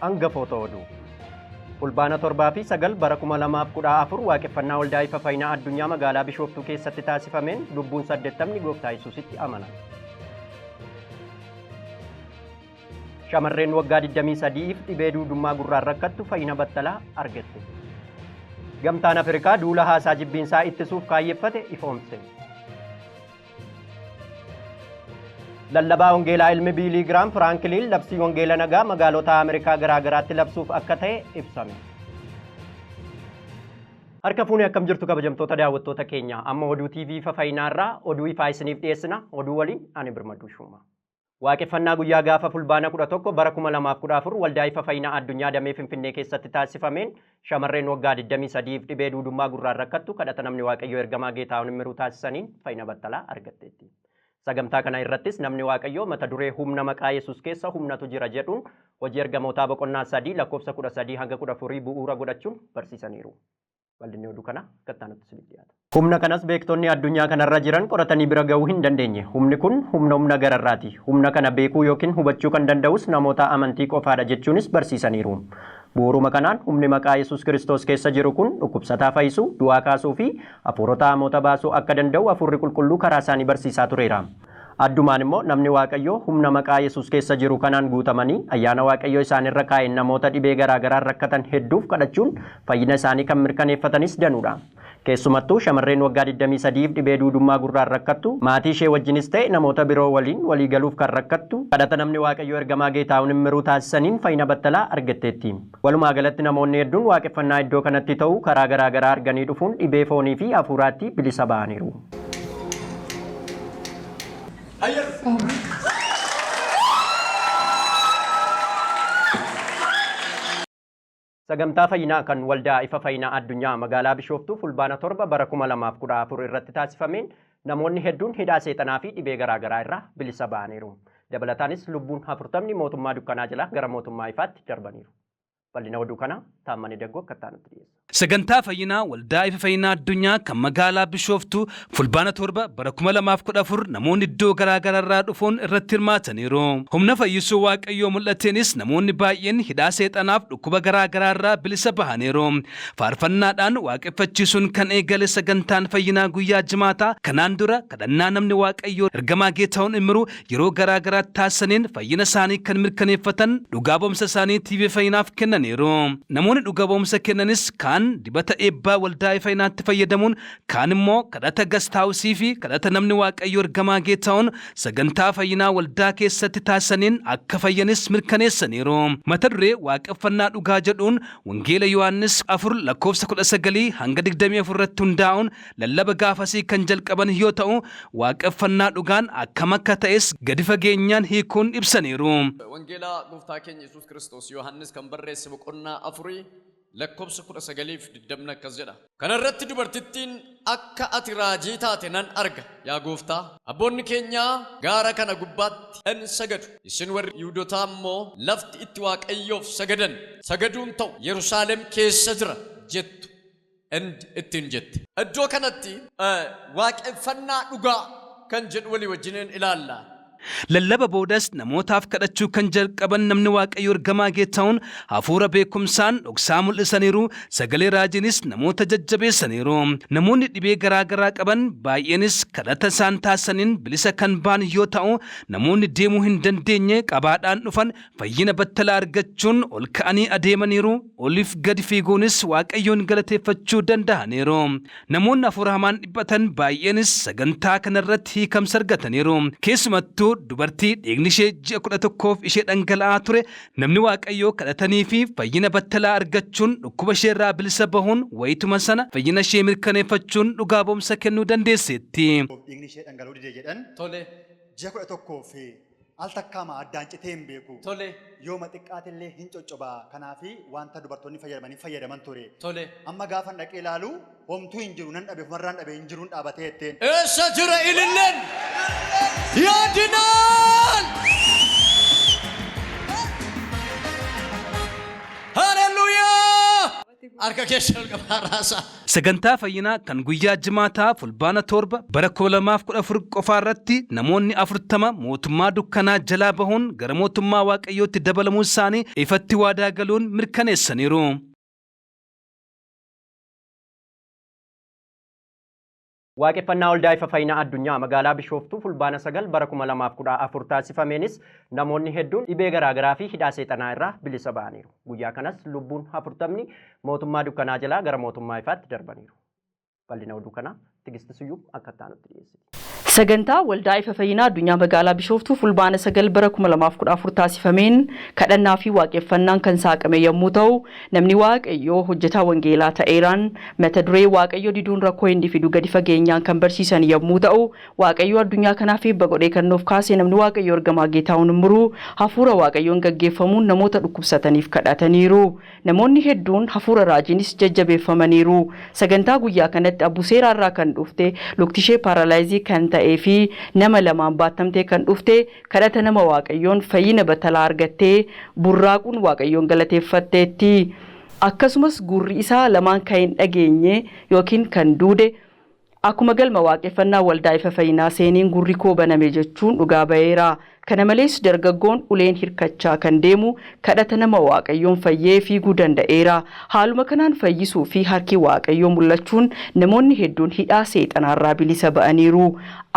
Hangafoota oduu. Fulbaana 7 fi 9 bara 2014 waaqeffannaa Waldaa Ifa Fayyinaa Addunyaa magaalaa Bishooftuu keessatti taasifameen lubbuun 80 Gooftaa Yesuusitti amanan. Shamarreen waggaa 23f dhibee duudummaa gurraan rakkattu fayyina battalaa argatte. Gamtaan Afrikaa duula haasaa jibbiinsaa ittisuuf kaayyeffate ifoomse. Lallabaa Wangeelaa ilmi Biilii Giraam Firaankiliin labsii Wangeela nagaa magaalota Ameerikaa garaa garaatti labsuuf akka ta'e ibsame. Harka fuunee akkam jirtu kabajamtoota daawwattoota keenya, amma oduu TV Ifa Fayyinaarraa oduu ifaa isiniif dhiyeessina. Oduu waliin ani Birmaduu Shuumaa. Waaqeffannaa guyyaa gaafa Fulbaana 11 bara 2014 Waldaa Ifa Fayyinaa Addunyaa Damee Finfinnee keessatti taasifameen shamarreen waggaa 23f dhibee duudummaa gurraan rakkattu kadhata namni Waaqayyoo Ergamaa Geetaahun Immiruu taasisaniin fayyina battalaa argatteetti. Sagantaa kana irrattis namni Waaqayyoo mata duree Humna maqaa Yesuus keessa humnatu jira jedhuun Hojii Ergamootaa boqonnaa 3 lakkoofsa 13 hanga 14 bu'uura godhachuun barsiisaniiru. Bal'inni oduu kanaa akka itti aanutti isiniif dhiyaata. Humna kanas beektonni addunyaa kanarra jiran qoratanii bira ga'uu hin dandeenye. Humni kun humna humna gararraati. Humna kana beekuu yookiin hubachuu kan danda'us namoota amantii qofaadha jechuunis barsiisaniiru. Bu'uuruma kanaan humni maqaa Yesuus Kiristoos keessa jiru kun dhukkubsataa fayyisuu, du'aa kaasuu fi hafuurota hamoota baasuu akka danda'u Hafuurri Qulqulluu karaa isaanii barsiisaa tureera. Addumaan immoo namni Waaqayyoo humna maqaa Yesuus keessa jiru kanaan guutamanii ayyaana Waaqayyoo isaanirra kaa'een namoota dhibee garaa garaan rakkatan hedduuf kadhachuun fayyina isaanii kan mirkaneeffatanis danuudha. Keessumattuu shamarreen waggaa 23f dhibee duudummaa gurraan rakkattu, maatii ishee wajjinis ta'e namoota biroo waliin walii galuuf kan rakkattu, kadhata namni Waaqayyoo Ergamaa Geetaahun Immiruu taasisaniin fayyina battalaa argatteetti. Walumaa galatti namoonni hedduun waaqeffannaa iddoo kanatti ta'u karaa garaa garaa arganii dhufuun dhibee foonii fi hafuuraattii bilisa ba'aniiru. Sagantaa Fayyinaa kan Waldaa Ifa Fayyinaa Addunyaa Magaalaa Bishooftuu Fulbaana 7 bara 2014 irratti taasifameen namoonni hedduun hidhaa seexanaa fi dhibee garaa garaa irraa bilisa ba'aniiru. Dabalataanis lubbuun afurtamni mootummaa dukkanaa jalaa gara mootummaa ifaatti darbaniiru. Bal'ina oduu kanaa Taammanii Daggoo akka itti aanutti dhiyeessa. Sagantaa Fayyinaa Waldaa Ifa Fayyinaa Addunyaa kan Magaalaa Bishooftuu Fulbaana 7 bara 2014 namoonni iddoo garaa garaa irraa dhufuun irratti hirmaataniiru. Humna fayyisuu Waaqayyoo mul'ateenis namoonni baay'een hidhaa seexanaaf dhukkuba garaa garaa irraa bilisa bahaniiru. Faarfannaadhaan waaqeffachiisuun kan eegale sagantaan fayyinaa guyyaa Jimaataa kanaan dura kadhannaa namni Waaqayyoo Ergamaa Geetahuun Immiruu yeroo garaa garaatti taasisaniin fayyina isaanii kan mirkaneeffatan dhugaa ba'umsa isaanii TV Fayyinaaf kennaniiru. Namoonni dhuga ba'umsa kennanis kaan dibata eebbaa Waldaa Fayyinaatti fayyadamuun, kaan immoo kadhata gastaawusii fi kadhata namni Waaqayyoo Ergamaa Geetahuun sagantaa fayyinaa waldaa keessatti taasisaniin akka fayyanis mirkaneessaniiru. Mata duree Waaqeffannaa Dhugaa jedhuun Wangeela Yohaannis 4 lakkoofsa 19 hanga 24 irratti hundaa'uun lallaba gaafasii kan jalqaban yoo ta'u, waaqeffannaa dhugaan akkam akka ta'es gadi fageenyaan hiikuun ibsaniiru. Wangeela Gooftaa keenya Yesuus Kiristoos Yohaannis kan barreesse boqonnaa afurii lakkobsa 19 fi 20 akkas jedha. Kana irratti dubartittiin, Akka ati raajii taate nan arga, yaa Gooftaa. Abboonni keenya gaara kana gubbaatti in sagadu, isin warri Yihudotaa immoo lafti itti Waaqayyoof sagadan, sagaduun ta'u Yerusaalem keessa jira jettu and ittiin jette. Iddoo kanatti waaqeffannaa dhugaa kan jedhu walii wajjiniin ilaalla. Lallaba boodas namootaaf kadhachuu kan jalqaban namni Waaqayyoo Ergamaa Geetahuun hafuura beekumsaan dhoksaa mul'isaniiru, sagalee raajiinis namoota jajjabeessaniiru. Namoonni dhibee garaa garaa qaban baay'eenis kadhata isaan taasisaniin bilisa kan ba'an yoo ta'u, namoonni deemuu hin dandeenye qabaadhaan dhufan Fayyina battalaa argachuun ol ka'anii adeemaniiru, oliif gadi fiiguunis Waaqayyoon galateeffachuu danda'aniiru. Namoonni hafuura hamaan dhiphatan baay'eenis sagantaa kana irratti hiikamsa argataniiru. Keessumattuu dubartii dhiigni ishee ji'a 11f ishee dhangala'aa ture namni Waaqayyoo kadhataniifii fayyina battalaa argachuun dhukkuba ishee irraa bilisa bahuun wayituma sana fayyina ishee mirkaneeffachuun dhugaa ba'umsa kennuu dandeesseetti. Dhiigni ishee dhangala'uu dide jedhan. Tole. Ji'a 11f Al takkaama addaan citee hin beeku. Tole. Yooma xiqqaatellee hin coccoba. Kanaafi wanta dubartoonni fayyadaman hin fayyadaman ture. Tole. Amma gaafan dhaqee ilaalu homtuu hin jiru nan dhabe ofumarraan dhabe hin jiruun dhaabatee jetteen. Eessa jira ililleen? Yaadinaal! Haleluuyaa! Harka keessa ol qabaa raasaa. Sagantaa fayyinaa kan guyyaa Jimaataa Fulbaana 7 bara 2014 qofaa irratti namoonni 40 mootummaa dukkanaa jalaa bahuun gara mootummaa Waaqayyootti dabalamuu isaanii ifatti waadaa galuun mirkaneessaniiru. Waaqeffannaa Waldaa Ifa Fayyinaa Addunyaa magaalaa Bishooftuu Fulbaana 9 bara 2014 taasifameenis namoonni hedduun dhibee garaagaraa fi hidhaa seexanaa irraa bilisa ba'aniiru. Guyyaa kanas lubbuun 40 mootummaa dukkanaa jalaa gara mootummaa ifaatti darbaniiru. Bal'ina oduu kanaa Tigisti Siyyuum akka itti aanutti dhiyeessiti. Sagantaa Waldaa Ifa Fayyinaa Addunyaa Magaalaa Bishooftuu Fulbaana 9 bara 2014 taasifameen kadhannaa fi waaqeffannaan kan saaqame yommuu ta'u, namni Waaqayyoo hojjetaa wangeelaa ta'eeraan mata duree Waaqayyo diduun rakkoo inni fidu gadi fageenyaan kan barsiisan yommuu ta'u, Waaqayyo addunyaa kanaaf eebba godhee kan nuuf kaase namni Waaqayyoo Ergamaa Geetaahun Immiruu hafuura Waaqayyoon gaggeeffamuun namoota dhukkubsataniif kadhataniiru. Namoonni hedduun hafuura raajiinis jajjabeeffamaniiru. Sagantaa guyyaa kanatti Abbuseeraa irraa kan dhufte, luktishee paaralaayizii kan ta'ee fi nama lamaan baattamtee kan dhufte kadhata nama Waaqayyoon fayyina battalaa argattee burraaquun Waaqayyoon galateeffatteetti. Akkasumas gurri isaa lamaan kan hin dhageenye yookiin kan duude Akkuma galma waaqeffannaa Waldaa Ifa Fayyinaa seeneen gurri koo baname jechuun dhugaa ba'eera. Kana malees dargaggoon uleen hirkachaa kan deemu kadhata nama Waaqayyoon fayyee fiiguu danda'eera. Haaluma kanaan fayyisuu fi harki Waaqayyoo mul'achuun namoonni hedduun hidhaa seexanaarraa bilisa ba'aniiru.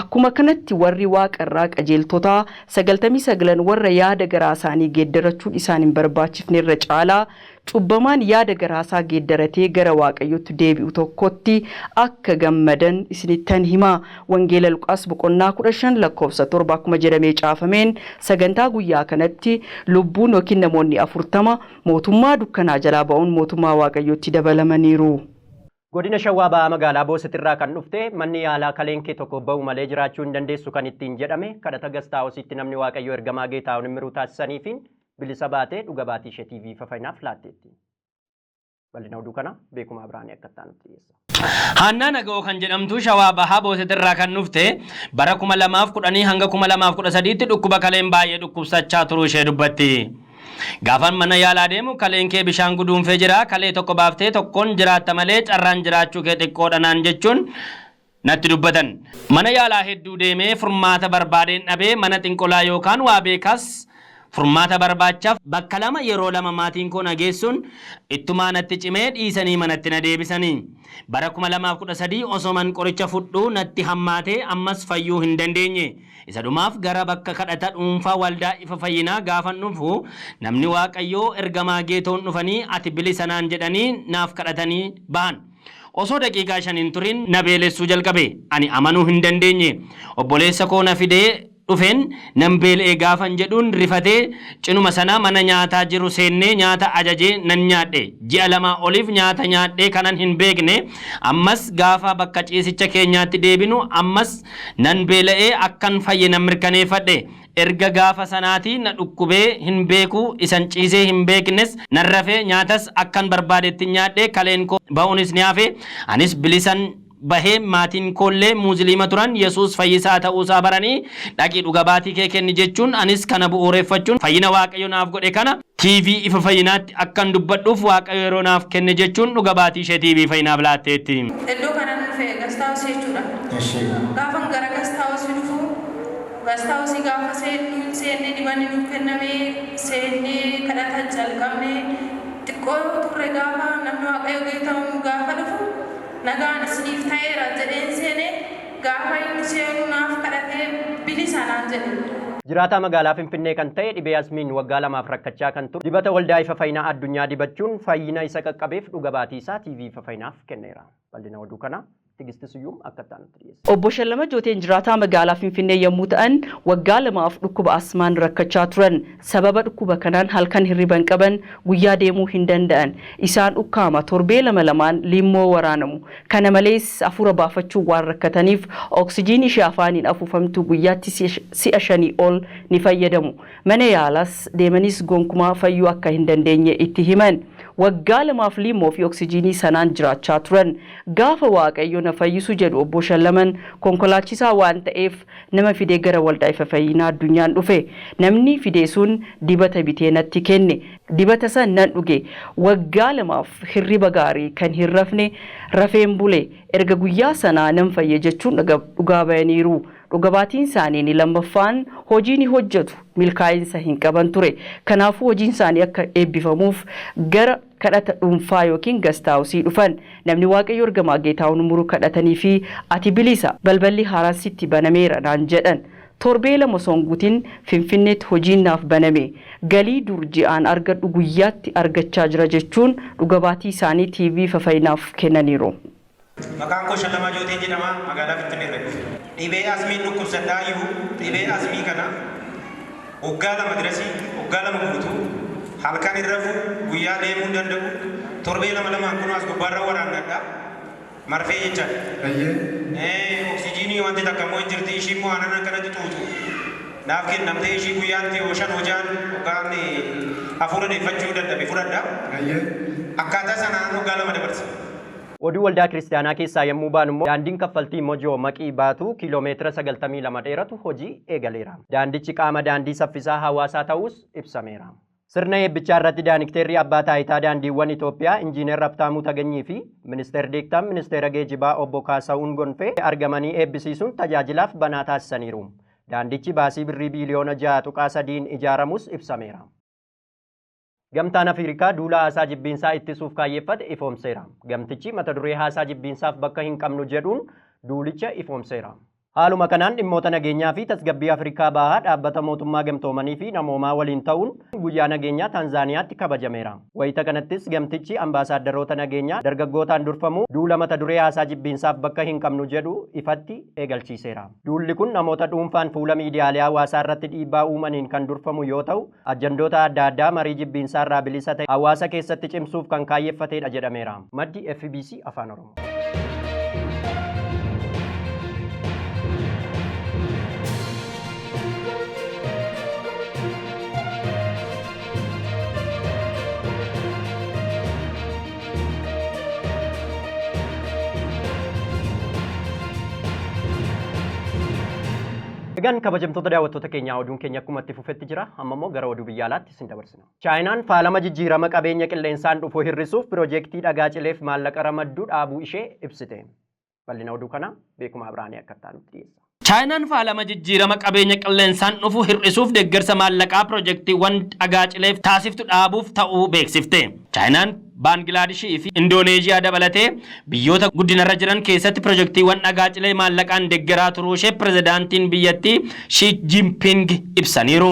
Akkuma kanatti warri waaqarraa qajeeltotaa sagaltamii saglan warra yaada garaasaanii geeddarachuun isaan hin barbaachifnerra caalaa Cubbamaan yaada garaasaa geeddaratee gara Waaqayyootti deebi'u tokkotti akka gammadan isinittan hima. Wangeela Luqaas boqonnaa 15 lakkoofsa 7 akkuma jedhamee caafameen sagantaa guyyaa kanatti lubbuun yookiin namoonni 40 mootummaa dukkanaa jalaa ba'uun mootummaa Waaqayyootti dabalamaniiru. Godina Shawaa Bahaa Magaalaa Booset irraa kan dhufte manni yaalaa kaleen kee tokko ba'u malee jiraachuu hin dandeessu kan ittiin jedhame kadhata Gastaawosiitti namni Waaqayyoo Ergamaa Geetaahun Immiruu taasisaniifiin bilisa baatee dhuga baatii ishee TV Ifa Fayyinaaf laatteetti. Bal'ina oduu kanaa Beekumaa Birhaanee akka itti aanutti dhiyeessa. Haannaa Naga'oo kan jedhamtu Shawaa Bahaa Booset irraa kan dhufte bara 2010 hanga 2013tti dhukkuba kaleen baay'ee dhukkubsachaa turuu ishee dubbatti. Gaafan mana yaalaa deemu kaleen kee bishaan guduunfee jira, kalee tokko baaftee tokkoon jiraatta malee carraan jiraachuu kee xiqqoodha naan jechuun natti dubbatan. Mana yaalaa hedduu deemee furmaata barbaadeen dhabee mana xinqolaa yookaan waa beekaas furmaata barbaachaaf bakka lama yeroo lama maatiin koo na geessuun ittumaa natti cimee dhiisanii manatti na deebisanii. Bara 2013 osoman qoricha fudhuu natti hammaatee ammas fayyuu hin dandeenye. Isa dhumaaf gara bakka kadhata dhuunfaa Waldaa Ifa Fayyinaa gaafan dhufu namni Waaqayyoo Ergamaa Geetoon dhufanii ati bilisa naan jedhanii naaf kadhatanii bahan. Osoo daqiiqaa 5 hin turin na beelessuu jalqabe. Ani amanuu hin dandeenye. Obboleessa koo na fidee dhufeen nan beela'e gaafan jedhuun rifatee cinuma sana mana nyaataa jiru seennee nyaata ajajee nan nyaadhe. Ji'a lamaa oliif nyaata nyaadhee kanan hin beekne ammas gaafa bakka ciisicha keenyaatti deebinu ammas Nan beela'ee akkan fayye nan mirkaneeffadhe. Erga gaafa sanaatii na dhukkubee hin beeku, isan ciisee hin beeknes nan rafe, nyaatas akkan barbaadettin nyaadhe, kaleen koo ba'uunis ni hafe. Anis bilisan bahe, maatiin koollee Muusliima turan, Yesuus fayyisaa ta'uusaa baranii dhaqi dhuga baatii kee kenni jechuun anis kana bu'uureffachuun fayyina Waaqayyo naaf godhe kana TV Ifa Fayyinaatti akkan dubbadhuuf Waaqayyo yeroo naaf kenne jechuun dhuga baatii ishee TV Fayyinaaf laatteetti. Iddoo kanan dhufe guest house jechuudha. Gaafan gara guest house dhufu guest house gaafa seennu hin seenne dibanni nuuf kenname seennee kadhata calqabne xiqqoo turre gaafa namni Waaqayyo Geetahuun gaafa dhufu nagaan isiniif ta'eera jedheen seene Gaafa inni seenu naaf kadhatee bilisa naan jedhe. Jiraataa magaalaa Finfinnee kan ta'e dhibee Asmiin waggaa lamaaf rakkachaa kan ture dibata Waldaa Ifa Fayinaa Addunyaa dibachuun fayyina isa qaqqabeef dhuga baatii isaa TV Ifa Fayinaaf kenneera. Bal'ina oduu kanaa Tigisti Siyyuum akka itti aanutti dhiyeessiti. Obbo Shallama Jooteen jiraataa magaalaa Finfinnee yommuu ta'an, waggaa lamaaf dhukkuba Asmaan rakkachaa turan. Sababa dhukkuba kanaan halkan hirriba hin qaban, guyyaa deemuu hin danda'an. Isaan ukkaama, torbee lama lamaan liimmoo waraanamu. Kana malees hafuura baafachuun waan rakkataniif oksijiinii ishee afaaniin afuufamtu guyyaatti si'a shanii ol ni fayyadamu. Mana yaalaas deemaniis gonkumaa fayyuu akka hin dandeenye itti himan. Waggaa lamaaf liimoo fi oksijiinii sanaan jiraachaa turan. Gaafa Waaqayyo na fayyisu jedhu obbo Shallaman konkolaachisaa waan ta'eef nama fidee gara waldaa ifa fayyinaa addunyaan dhufe. Namni fidee sun dibata bitee natti kenne. Dibata san nan dhuge. Waggaa lamaaf hirriba gaarii kan hin rafne rafeen bule. Erga guyyaa sanaa nan fayye jechuun dhugaa bayaniiru. Dhuga baatiin isaanii inni lammaffaan hojii ni hojjetu milkaa'insa hin qaban ture. Kanaafuu hojiin isaanii akka eebbifamuuf gara kadhata dhuunfaa yookiin gastaawusii dhufan. Namni Waaqayyo ergamaa Geetaahun Muruu kadhatanii fi ati bilisa balballi haaraan sitti banameera naan jedhan. Torbee lama osoo hin guutin Finfinneetti hojiin naaf baname. Galii dur ji'aan argadhu guyyaatti argachaa jira jechuun dhuga baatii isaanii TV Fafayinaaf kennaniiru. Maqaan koo Shallamaa Jooteen jedhama. Magaalaa Finfinnee irra dhufe. Dhibee asmiin dhukkubsadhaa iyyuu dhibee asmii kana waggaa 2 dirasii waggaa 2 guutuu halkan hin rafu, guyyaa deemuu hin danda'u. Torbee lama lamaan kunoo as gubbaarra waraannadha. Marfee jechaadha. Oksijiinii wanti takka immoo hin jirti. Ishii immoo aanan akkanatti xuuxu. Naaf kennamtee ishii guyyaatti yoo 5 hojaan hoggaan hafuura deeffachuu dadhabe fudhadha. Akkaataa sanaan waggaa 2 dabarse. Oduu Waldaa Kiristiyaanaa keessaa yommuu baanu immoo daandiin kaffaltii Mojoo Maqii Baatuu kiiloo meetira 92 dheeratu hojii eegaleera. Daandichi qaama daandii saffisaa hawaasaa ta'uus ibsameera. Sirna eebbichaa irratti Daanikteerri Abbaa Taayitaa Daandiiwwan Itoophiyaa Injiinar Habtaamuu Taganyii fi Ministeer Deektaan Ministeera Geejibaa Obbo Kaasa'uun Gonfee argamanii eebbisiisuun tajaajilaaf banaa taasisaniiru. Daandichi baasii birrii biiliyoona 6.3n ijaaramus ibsameera. Gamtaan Afriikaa duula haasaa jibbiinsaa ittisuuf kaayyeffate ifoomseera. Gamtichi mata duree haasaa jibbiinsaaf bakka hin qabnu jedhuun duulicha ifoomseera. Haaluma kanaan dhimmoota nageenyaa fi tasgabbii Afrikaa Bahaa dhaabbata mootummaa gamtoomanii fi namoomaa waliin ta'uun guyyaa nageenyaa Taanzaaniyaatti kabajameera. Wayita kanattis gamtichi ambaasaaddaroota nageenyaa dargaggootaan durfamu duula mata duree haasaa jibbiinsaaf bakka hin qabnu jedhu ifatti eegalchiiseera. Duulli kun namoota dhuunfaan fuula miidiyaalee hawaasaa irratti dhiibbaa uumaniin kan durfamu yoo ta'u, ajandoota adda addaa marii jibbiinsaa irraa bilisa ta'e hawaasa keessatti cimsuuf kan kaayyeffatedha jedhameera. Maddi FBC Afaan Oromoo. Egaan kabajamtoota daawwattoota keenyaa, oduun keenya akkuma itti fufetti jira. Amma immoo gara oduu biyya alaatti isin dabarsina. Chaayinaan faalama jijjiirama qabeenya qilleensaan dhufu hir'isuuf piroojeektii dhagaa cileef maallaqa ramadduu dhaabuu ishee ibsite. Bal'ina oduu kanaa Beekuma Abiraanii akka itti dhiyeessa. Chaayinaan faalama jijjiirama qabeenya qilleensaan dhufu hir'isuuf deeggarsa maallaqaa piroojeektiiwwan dhagaa cileef taasiftu dhaabuuf ta'uu beeksifte. Chaayinaan Baangilaadishii fi Indooneeziyaa dabalatee biyyoota guddinarra jiran keessatti piroojeektiiwwan dhagaa cilee maallaqaan deeggaraa turuu ishee pirezidaantiin biyyattii Shi Jinping ibsaniiru.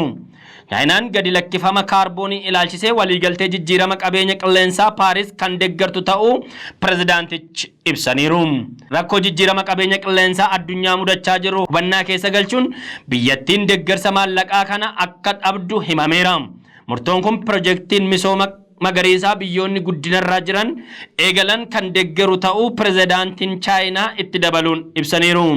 Chaayinaan gadi lakkifama kaarboonii ilaalchisee waliigaltee jijjiirama qabeenya qilleensaa Paaris kan deeggartu ta'uu pirezidaantichi ibsaniiru. Rakkoo jijjiirama qabeenya qilleensaa addunyaa mudachaa jiru hubannaa keessa galchuun biyyattiin deeggarsa maallaqaa kana akka dhabdu himameera. Murtoon kun piroojeektiin misooma magariisaa biyyoonni guddinarra jiran eegalan kan deeggaru ta'uu pirezidaantiin Chaayinaa itti dabaluun ibsaniiru.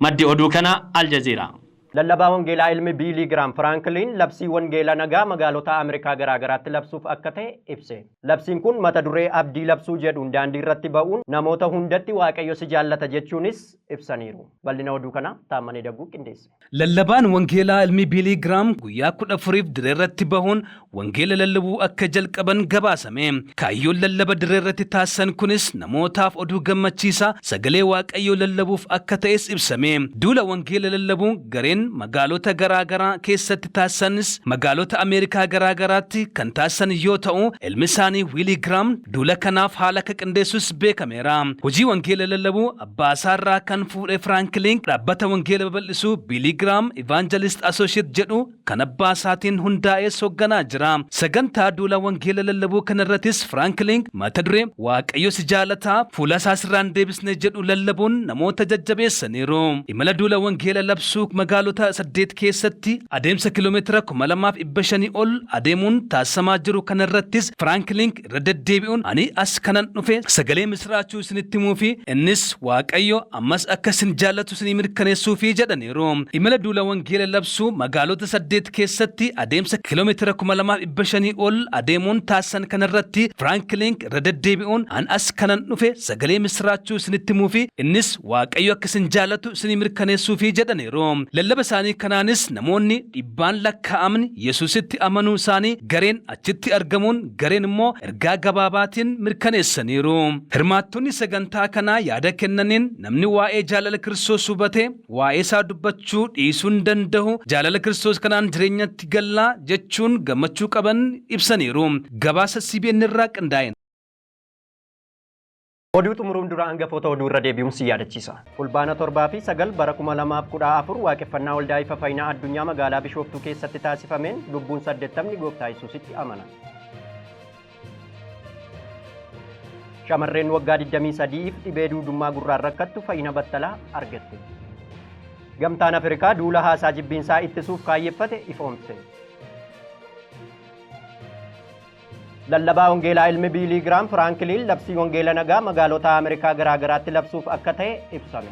Maddi oduu kana Aljazeera. Lallabaa Wangeelaa ilmi Biilii Giraam Firaanklin labsii wangeela nagaa magaalota Ameerikaa garaagaraatti labsuuf akka ta'e ibse. Labsiin kun mata duree abdii labsuu jedhuun daandii irratti ba'uun namoota hundatti Waaqayyo si jaallata jechuunis ibsaniiru. Bal'ina oduu kana Taammanee Dagguu qindeesse. Lallabaan Wangeelaa ilmi Biilii Giraam guyyaa 14f dirree irratti bahuun wangeela lallabuu akka jalqaban gabaasame. Kaayyoon lallaba dirree irratti taasisan kunis namootaaf oduu gammachiisaa sagalee Waaqayyoo lallabuuf akka ta'es ibsame. Duula wangeela lallabuu gareen magaalota garaa garaa keessatti taasisanis magaalota Ameerikaa garaa garaatti kan taasisan yoo ta'u, ilmi isaanii Wiilii Giraam duula kanaaf haala akka qindeessus beekameera. Hojii wangeela lallabuu abbaa isaarraa kan fuudhe Firaanklin dhaabbata wangeela babal'isuu Biilii Giraam Evangelist Associate jedhu kan abbaa isaatiin hundaa'es hoogganaa jira. Sagantaa duula wangeela lallabuu kanarrattis Firaanklin mata duree Waaqayyo si jaalataa fuula isaa sirraan deebisne jedhu lallabuun namoota jajjabeessaniiru. Imala duula wangeela labsuu magaalota magaalota 8 keessatti adeemsa kiiloomeetira 2500 ol adeemuun taasifamaa jiru kanarrattis Firaank Link irra deddeebi'uun ani as kanan dhufe sagalee misiraachuu isinitti himuu fi innis Waaqayyo ammas akka isin jaallatu isinii mirkaneessuufi jedhaniiru. Imala duula wangeela labsuu magaalota 8 keessatti adeemsa kiiloomeetira 2500 ol adeemuun taasisan kanarratti Firaank Link irra deddeebi'uun an as kanan dhufe sagalee misiraachuu isinitti himuu fi innis Waaqayyo akka isin jaallatu isinii mirkaneessuufi jedhaniiru. Lallaba isaanii kanaanis namoonni dhibbaan lakkaa'amni Yesuusitti amanuu isaanii gareen achitti argamuun gareen immoo ergaa gabaabaatiin mirkaneessaniiru. Hirmaattonni sagantaa kanaa yaada kennaniin namni waa'ee jaalala Kiristoos hubate waa'ee isaa dubbachuu dhiisuu hin danda'u, jaalala Kiristoos kanaan jireenyatti gallaa jechuun gammachuu qaban ibsaniiru. Gabaasa CBN irraa qindaa'een. Oduu xumuruun dura hangafoota oduu irra deebi'uun si yaadachiisa. Fulbaana 7 fi 9 bara 2014 waaqeffannaa waldaa ifa fayyinaa addunyaa magaalaa Bishooftuu keessatti taasifameen lubbuun 80 gooftaa Yesuusitti amanan. Shamarreen waggaa 23f dhibee duudummaa gurraan rakkattu fayyina battalaa argatte. Gamtaan Afrikaa duula haasaa jibbiinsaa ittisuuf kaayyeffate ifoomse. Lallabaa Wangeelaa ilmi Biilii Giraam Firaankiliin labsii Wangeela nagaa magaalota Ameerikaa garaa garaatti labsuuf akka ta'e ibsame.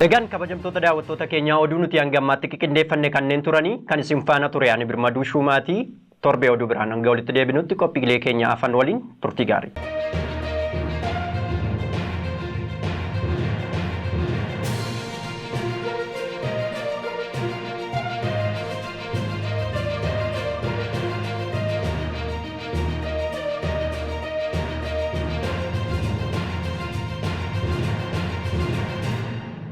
Egaan kabajamtoota daawwattoota keenyaa oduu nuti hanga ammaatti qiqindeeffanne kanneen turanii kan isin faana ture ani Birmaduu Shuumaatii torbee oduu biraan hanga walitti deebinutti qophiilee keenya hafan waliin turtii gaarii.